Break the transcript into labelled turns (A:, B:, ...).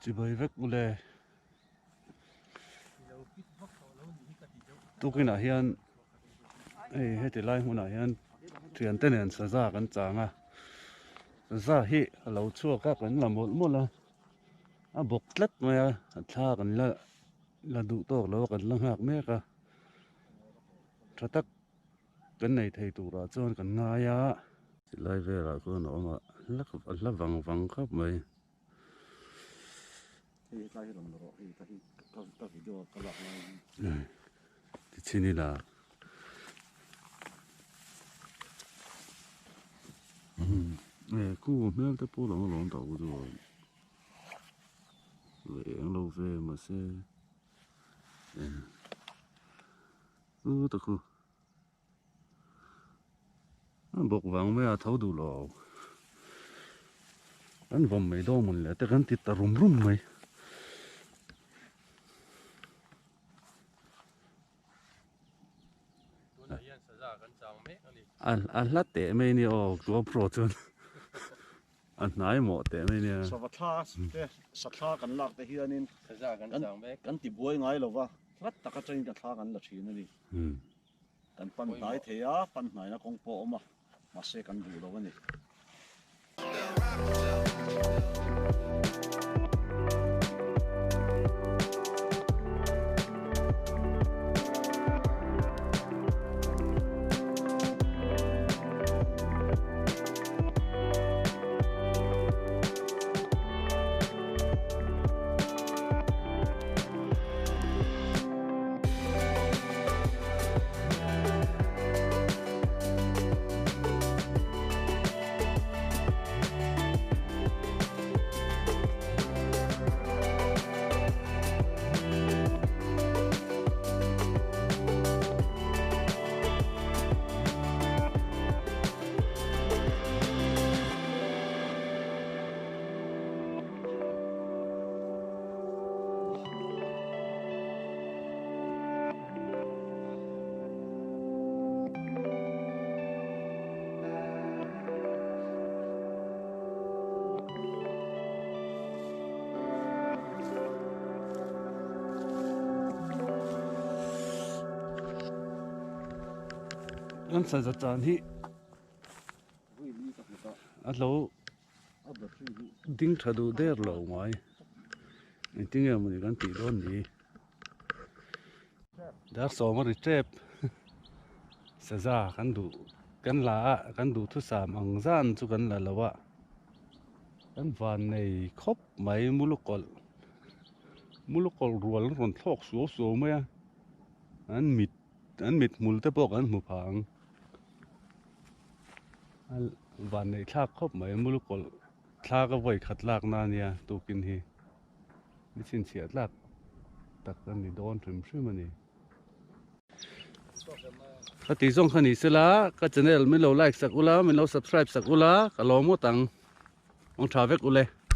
A: Chibai vek ule. Tukinah hian hei heti lai hmunah hian thiante nen saza kan chang a saza hi a lo chhuak a kan la mawlh mawlh a a bawk tlat mai a a thla kan la la duh tawk lo a kan la nghak mek a tha tak kan nei thei turah chuan kan ngai a. Silai velah chuan a awm a a hla vang vang khawp mai. Tichhin ila khu hmel te pawh lang alawm tah chu ve eng lo ve mahse chu ta khu. A bawk vang mai a tho duh lo kan vawm mai dawn mawn le te kan ti ta rum rum mai. A hla teh mai nia aw GoPro chuan a hnai mawh teh mai nia.
B: Sava thla te sathla kan lak te hianin kan ti buai ngai lova hla tak atangin ka thla kan la thin a ni. Kan pan hnai thei a, pan hnaina kawng pawh a awm a, mahse kan duh lo a ni.
A: Kan saza chan hi a lo Ding tha duh der lo mai. Engtinge mawni kan tih dawn ni. Dar sawm a ri tep. Saza kan duh kan la a kan duh thusam ang zan chu kan la lo a. Kan van nei khawp mai mulukawlh mulukawlh rual an rawn thlawk suau suau mai a. An mit an mit hmul te pawh kan hmu phah ang. A vanneih thlak khawp mai mulukawlh thla ka vawi khat lak na ania tukin hi ni chhinchhiah tlak tak a ni dawn hrim hrim a ni. Ka tih zawng kha ni sela ka channel min lo like sak ula min lo subscribe sak ula ka lawm ngawt ang awng tha vek ule.